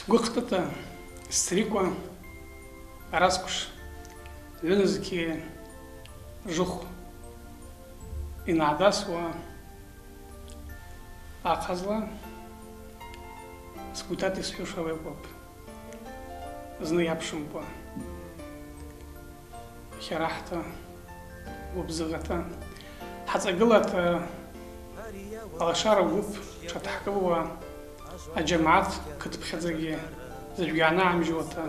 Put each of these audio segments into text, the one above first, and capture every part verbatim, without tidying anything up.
Гвы хътӏыта, сцриква, арасквш гӏвынызкьи жугъ йангӏадасуа ахъазла, сгвы йтата йсхӏвуш ауи акӏвпӏ. Зны йапшымкӏва. Хьарахӏта, гвыбзыгъата, хӏацӏагылата, алашара гвып тшадхӏкӏылуа аджьамгӏат кытпхьадзагьи зыжвгьи гьанагӏамжьуата,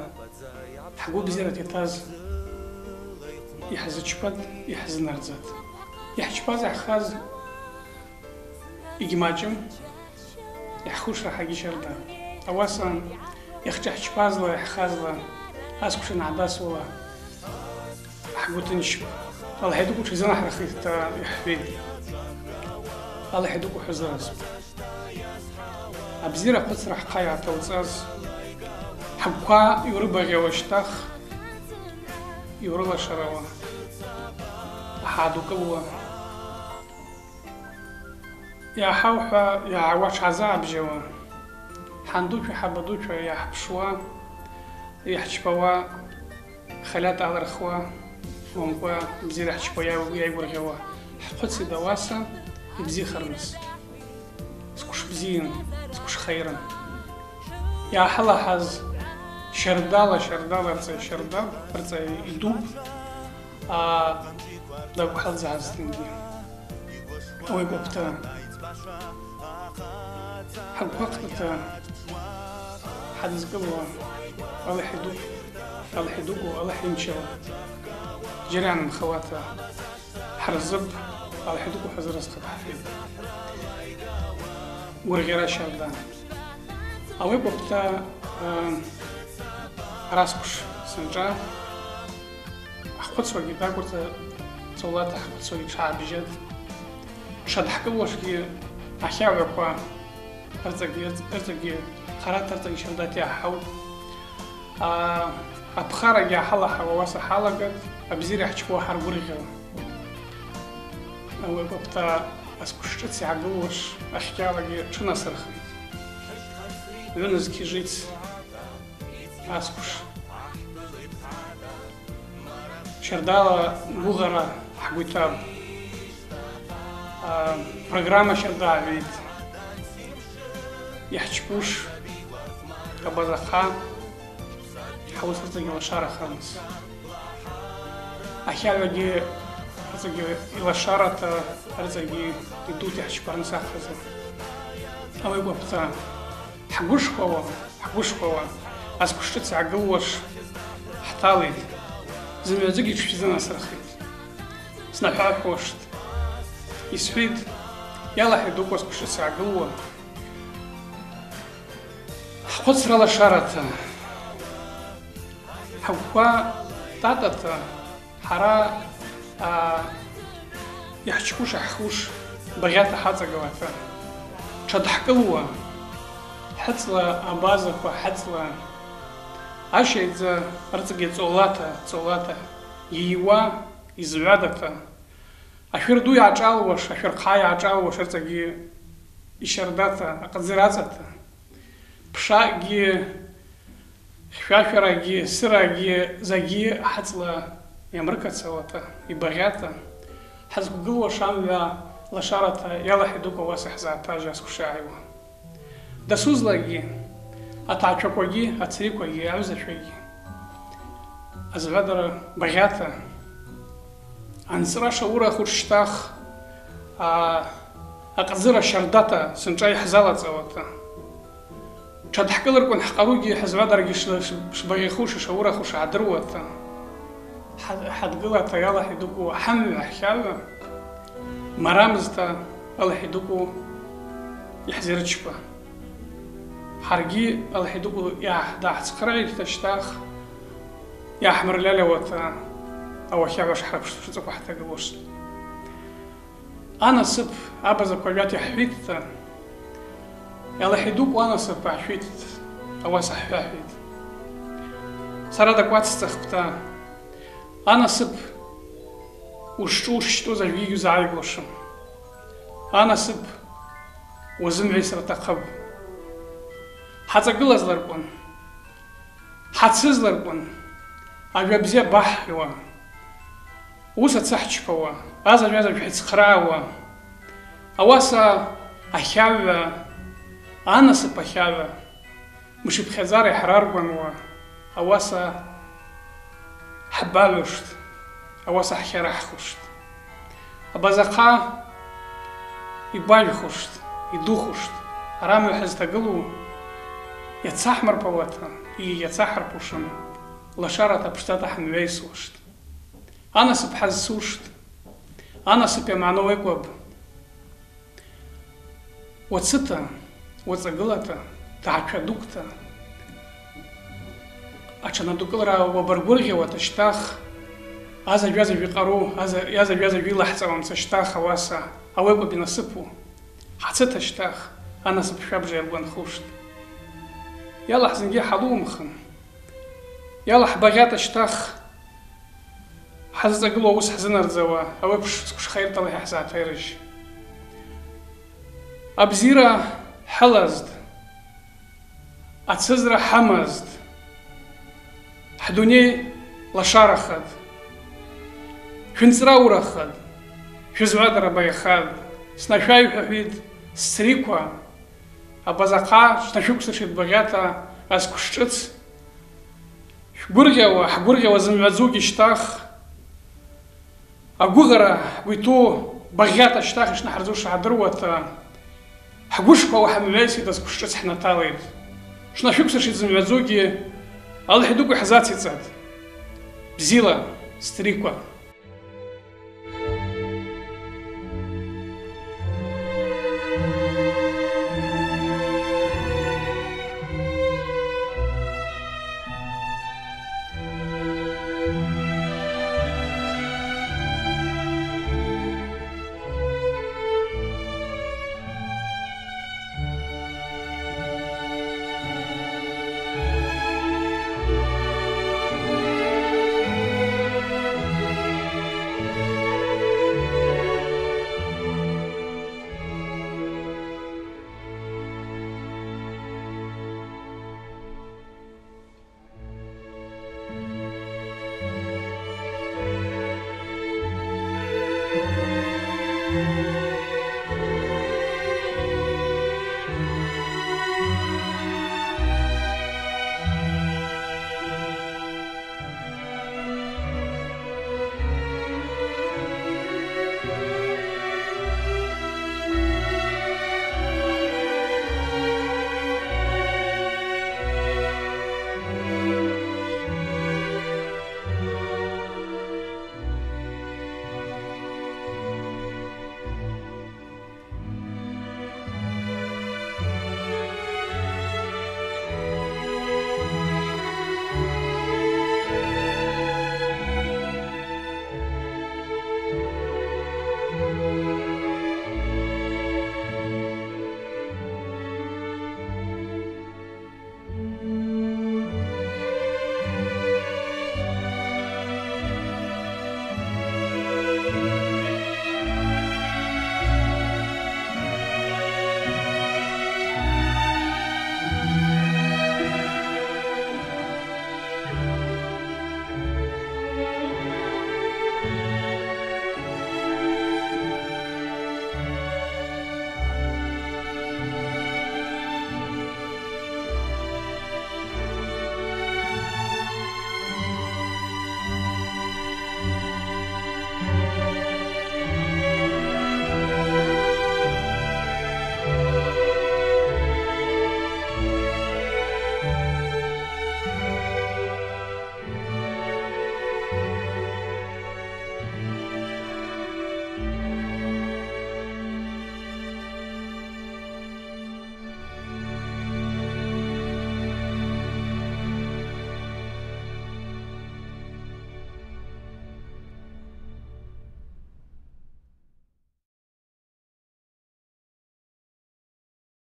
хӏгвы бзирата йтаз йхӏзычпатӏ, йхӏзынардзатӏ. Йхӏчпаз йхӏхаз йгьмачӏым, йхӏхуш рахӏагьи щарда. Ауаса йхчахчпазла, йхӏхазла, асквш йангӏадасуала, хӏгвы тынчпӏ. Алахӏ йдукӏу тшизынахӏырхитӏта йхӏвитӏ. Алахӏ йдукӏу хӏвызаразпӏ. Абзира хъвыцра хӏхъа йгӏатауцӏаз, хӏгвква йурыбагъьауа щтах, йурылашарауа, ахӏа дукӏылуа. Йгӏахӏаухӏва, йгӏагӏауа тшгӏазыгӏабжьауа, хӏандучва, хӏабадучва йгӏахӏпшуа, йхӏчпауа, халат алырхуа, уымкъва бзира хӏчпауа йай-, йайгвыргъьауа хӏхъвыцитӏ, ауаса йбзихарныс. Сквш бзийын, сквш хайрын. Йгӏахӏылахаз щардала, щардала рыцӏа йщарда, рыцӏа йдупӏ, а, дакӏвхӏылзгӏазтынгьи. Ауи акӏвпӏта, хӏгвква хътӏыта, хӏадызкӏылуа, Алахӏ йдукӏу, Алахӏ йдукӏу, Алахӏ йынчала, джьарагӏан нхауата, хӏырзыпӏ, Алахӏ йдукӏу хӏызрызхъапӏ хӏхӏвитӏ. Гвыргъьара щарда. Ауи акӏвпӏта, а, арасквш сынчӏва, хӏхъвыцуагьи дакӏвырцӏа, цӏолата хӏхъвыцуагьи тшгӏабжьатӏ. Тшадхӏкӏылуашгьи ахагӏваква рыцӏагьи, рыцӏагьи хъарата, рыцӏагьи щардата йгӏахӏаутӏ. А, апхарагьи гӏахӏылахӏауа ауаса хӏалагатӏ, абзира хӏчпауа хӏаргвыргъьауа. Ауи акӏвпӏта, асквш шӏыц йгӏагылуаш ахкьалагьи тшынасырхитӏ. Гӏвынызкьи жиц асквш. Щардала гвыгъара хӏгвитапӏ. А, программа щарда гӏайитӏ. Йхӏчпуш, къабазахъа, хӏауыс рыцӏагьи лашарахарныс. Ахагӏвагьи рыцӏагьи йлашарата, рыцӏагьи йдута йхӏчпарныс ахъазла. Ауи акӏвпӏта, хӏгвышхвауа, хӏгвышхвауа, асквш шӏыц йгӏагылуаш хӏталитӏ. Зымгӏвадзагьи тшшвизынасырхитӏ. Снахӏвахӏвуаштӏ. Йсхӏвитӏ, йа Алахӏ йдукӏу, асквш шӏыц йгӏагылуа, хӏхъвыцра лашарата, хӏгвква тӏатӏата, хӏара, а, йхӏчпуш, йхӏхуш багъьата хӏацӏагылата, тшадхӏкӏылуа, хӏыцӏла, абазаква хӏыцӏла, ащайдза рыцӏагьи цӏолата, цӏолата, йыйуа, йызгӏвадата, ашвыр ду йгӏашӏалуаш, ашвыр хъа йгӏашӏалуаш рыцӏагьи йщардата, акъадзыр ацӏата, пшакӏгьи, хьшвашварагьи, сырагьи, закӏгьи хӏыцӏла йамрыкацауата, йбагъьата, хӏызквгылуаш амгӏва лашарата, йа Алахӏ йдукӏу, ауаса хӏзатажьа асквш йгӏайуа. Дасузлагьи, атгӏачваквагьи, ацриквагьи, агӏвызачвагьи азгӏвадара багъьата, анцӏра шаурахуш щтах, а, акъадзыра щардата сынчӏва йхӏзалацӏауата, тшадхӏкӏылырквын хӏкъаругьи хӏызгӏвадарагьи ш-, ш-, шбагъьахуш, шаурахуш гӏадыруата, хӏа-, хӏадгылата, йа Алахӏ йдукӏу, хӏымгӏва, хӏхагӏва марамызта, Алахӏ йдукӏу, йхӏзирчпа. Хӏаргьи, Алахӏ йдукӏу, йгӏа-, дгӏахӏцхърагӏитӏта щтах, йгӏахӏмырльальауата, ауахьагӏв шхӏырпш-, шцӏыкӏва хӏтагылуаш. Анасып абазаква гӏвата йхӏвитӏта, йа Алахӏ йдукӏу, анасып гӏашвитӏ, ауаса хӏхӏвахӏвитӏ. Сара дакӏвацӏцӏахпӏта, анасып ушчӏву ушчтӏву зажгӏвигьи уызгӏайгуашым. Анасып уазымгӏвайсра атахъыпӏ. Хӏацӏагылазларквын, Ацызларкъван ажва бзи абахӏхӏвуа, уыса ацахӏчпауа, азажв-азажв хӏицхърагӏауа, ауаса ахагӏва, анасып ахагӏва, мшипхьадзара йхӏраргвануа, ауаса хӏбагӏвуштӏ, ауаса хӏхьара хӏхуштӏ. Абазахъа йгважвхуштӏ, йдухуштӏ, арамгӏва хӏызтагылу йацахӏмырпауата, йи йацахӏырпушын, лашарата пштата хӏымгӏвайсуаштӏ. Анасып хӏазцуштӏ, анасып йамагӏны уекӏвапӏ. Уацыта, уацӏагылата, тагӏачва дуквта, атшанадукӏылра уабаргвыргъьауата щтах, азажв-азажв йкъару, аза-, азажв-азажв йылахӏцӏауамца щтах, ауаса ауи акӏвпӏ йнасыпу. Хӏацыта щтах, анасып швабжа йаргванхуштӏ. Йалахӏ зынгьи хӏалуымхын. Йалахӏ багъьата щтах, хӏазыцӏагылу ауыс хӏзынардзауа, ауи апш сквшхайыртала хӏазгӏатайрыжь. Абзира хӏылазтӏ, ацызра хӏымазтӏ, хӏдуней лашарахатӏ, швынцӏра урахатӏ, швызгӏвадара байахатӏ, снашвайхӏвахӏвитӏ, сцриква, абазахъа швнашвыквсыршитӏ багъьата асквш шӏыц. Швгвыргъьауа, хӏгвыргъьауа зымгӏвадзугьи щтах, агвыгъара гвиту багъьата щтах йшнахӏырдзуш гӏадыруата, хӏгвышхъа уахӏымгӏвайситӏ, асквш шӏыц хӏнаталитӏ. Швнашвыквсыршитӏ зымгӏвадзугьи, Аллахӏ йдукӏу йхӏзацицӏатӏ. Бзила, сцриква.